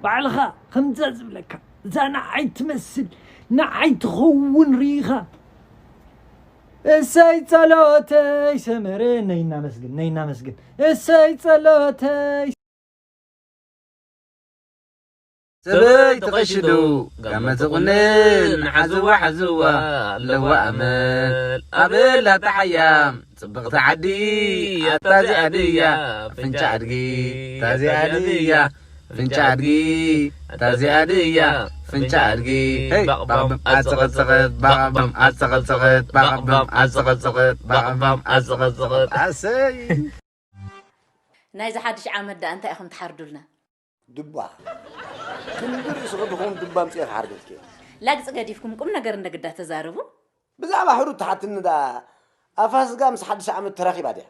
ባዕልኻ ከምዛ ዝብለካ እዛ ንዓይ ትመስል ንዓይ ትኸውን ርኢኻ። እሰይ ጸሎተይ ሰመረ። ነይ እናመስግን፣ ነይ እናመስግን። እሰይ ጸሎተይ። ሰበይቲ ቀሽዱ፣ ጋመ ትቑንል፣ ንሓዝዋ ሓዝዋ፣ ኣለዋ ኣመል። ኣበላ ተሓያም፣ ጽብቕቲ ዓዲ፣ ኣታ እዚኣ ድያ፣ ፍንጫ ኣድጊ፣ እታ እዚኣ ድያ፣ ፍንጫ ኣድጊ፣ እታ እዚኣ ድያ፣ ፍንጫ ኣድጊ። ሄይ፣ ባቕባም ኣጸቐጸቐት፣ ባቕባም ኣጸቐጸቐት፣ ባቕባም ኣጸቐጸቐት፣ ባቕባም ኣጸቐጸቐት። ኣሰይ! ናይዚ ሓድሽ ዓመት ደኣ እንታይ ኢኹም ትሓርዱልና? ድባ። ክንዲ ርእስኺ ድኹም ድባ ኣምጺኤ ክሓርደልኪ እየ። ላግጺ ገዲፍኩም ቁም ነገር እንደ ግዳ ተዛረቡ። ብዛዕባ ሕሩት ትሓትኒ ደኣ፣ ኣፋስጋ ምስ ሓድሽ ዓመት ተራኺባ ድያ?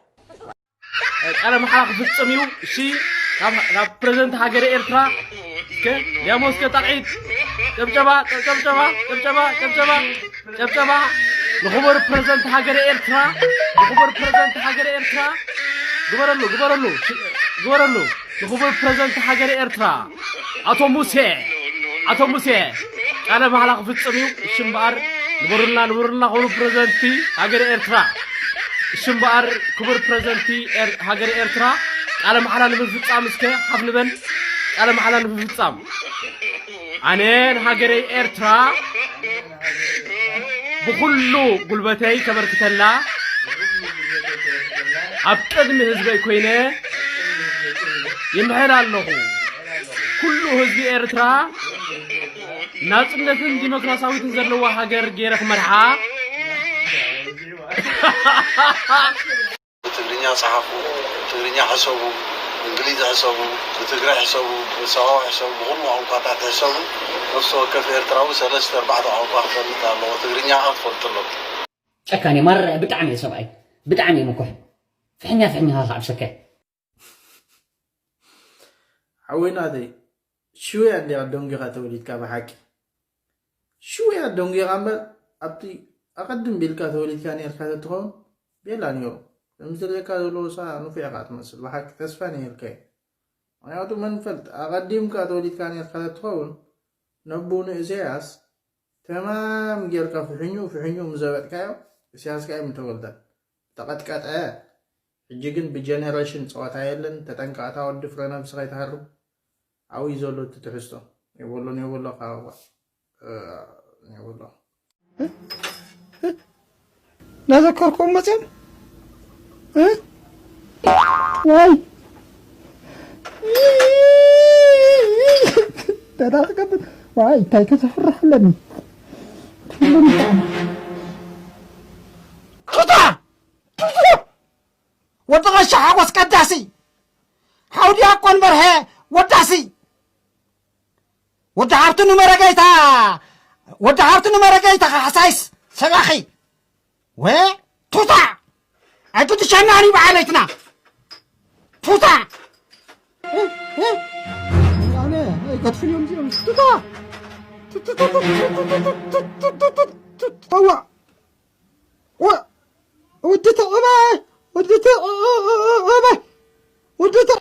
ቃለ መሓላ ክፍጽም እዩ። እሺ፣ ናብ፣ ናብ ፕረዚደንት ሃገረ ኤርትራ። እስከ፣ ዲያሞ እስከ ጣቕዒት። ጨብጨባ፣ ጨብጨባ፣ ጨብጨባ፣ ጨብጨባ፣ ጨብጨባ። ንኽቡር ፕረዚደንት ሃገረ ኤርትራ፣ ንኽቡር ፕረዚደንት ሃገረ ኤርትራ። ግበረሉ፣ ግበረሉ፣ ግበረሉ። ንኽቡር ፕረዚደንት ሃገረ ኤርትራ፣ ኣቶ ሙሴ፣ ኣቶ ሙሴ፣ ቃለ መሓላ ክፍጽም እዩ። እሺ እምበኣር፣ ንበሩልና፣ ንበሩልና፣ ክቡር ፕረዚደንቲ ሃገረ ኤርትራ። እሺ እምበኣር፣ ክቡር ፕረዚደንቲ ኤር-፣ ሃገረ ኤርትራ፣ ቃለ መሓላ ንምፍጻም እስከ ሓፍ ንበል። ቃለ መሓላ ንምፍጻም። ኣነ ንሃገረይ ኤርትራ ብኹሉ ጉልበተይ ከበርክተላ ኣብ ቅድሚ ህዝበይ ኮይነ ይምሕል ኣለኹ። ኩሉ ህዝቢ ኤርትራ ናጽነትን ዲሞክራሲያዊትን ዘለዋ ሃገር ገይረ ክመርሓ። ብትግርኛ ጸሓፉ፣ ብትግርኛ ሕሰቡ፣ ብእንግሊዝ ሕሰቡ፣ ብትግረ ሕሰቡ፣ ብሳዋ ሕሰቡ፣ ብኹሉ ቋንቋታት ሕሰቡ። ነፍሲ ወከፍ ኤርትራዊ ሰለስተ ኣርባዕተ ቋንቋ ክፈልጥ ኣለዎ። ትግርኛ ከኣ ክፈልጥ ኣለዎ። ጨካን እዩ፣ ማራ ብጣዕሚ እዩ ሰብኣይ፣ ብጣዕሚ እዩ ምኩሕ። ፍሕኛ ፍሕኛ ኸዓ ኣብ ሰከ። ሓወይ ናተይ፣ ሽውያ እንዲኻ ደንጊኻ ተወሊድካ ብሓቂ። ሽውያ ደንጊኻ እምበር፣ ኣብቲ ኣቐድም ቢልካ ተወሊድካ ነይርካ ተትኸውን፣ ቤላ ነይሩ። ከምዚ ዝርእየካ ዘሎ ውሳ ንፉዕ ኢኻ ትመስል፣ ብሓቂ ተስፋ ነይርካ እዩ። ምኽንያቱ መን ይፈልጥ፣ ኣቐዲምካ ተወሊድካ ነይርካ ተትኸውን፣ ነቡ ንእሰያስ ተማም ጌርካ ፍሕኙ ፍሕኙ ምዘበጥካዮ፣ እሰያስ ከኣ ምተወልደ፣ ተቐጥቀጠ። ሕጂ ግን ብጀነሬሽን ጸወታ የለን። ተጠንቀቕ፣ እታ ወዲ ፍረ ነብሲ ከይትሃርም። ኣብይ ዘሎ እቲ ትሕዝቶ? ኔበሎ፣ ኔበሎ፣ ካብ፣ እ፣ ኔበሎ። እናዘከርኩም መፅዮም? እ? ዋይ! ደህና ክገብር። ዋይ፣ እንታይ ከዘፍርሕ ኣለኒ? ቱታ! ቱታ! ወዲ ቐሺ ሓጎስ ቀዳሲ! ሓው ዲያቆን በርሀ ወዳሲ! ወዲ ሃብቱ ንመረገይታ፣ ወዲ ሃብቱ ንመረገይታ ካሕሳይስ ሰባኺ። ወ ቱታ! ኣይትትሸናኒ በዓለይትና። ቱታ! ኣነ ኣይገድፍን እዮም እዚኦም። ቱታ! ቱታ! ወ-፣ ወዲ ተቐባይ! ወዲ ተቐባይ! ወዲ ተ-፣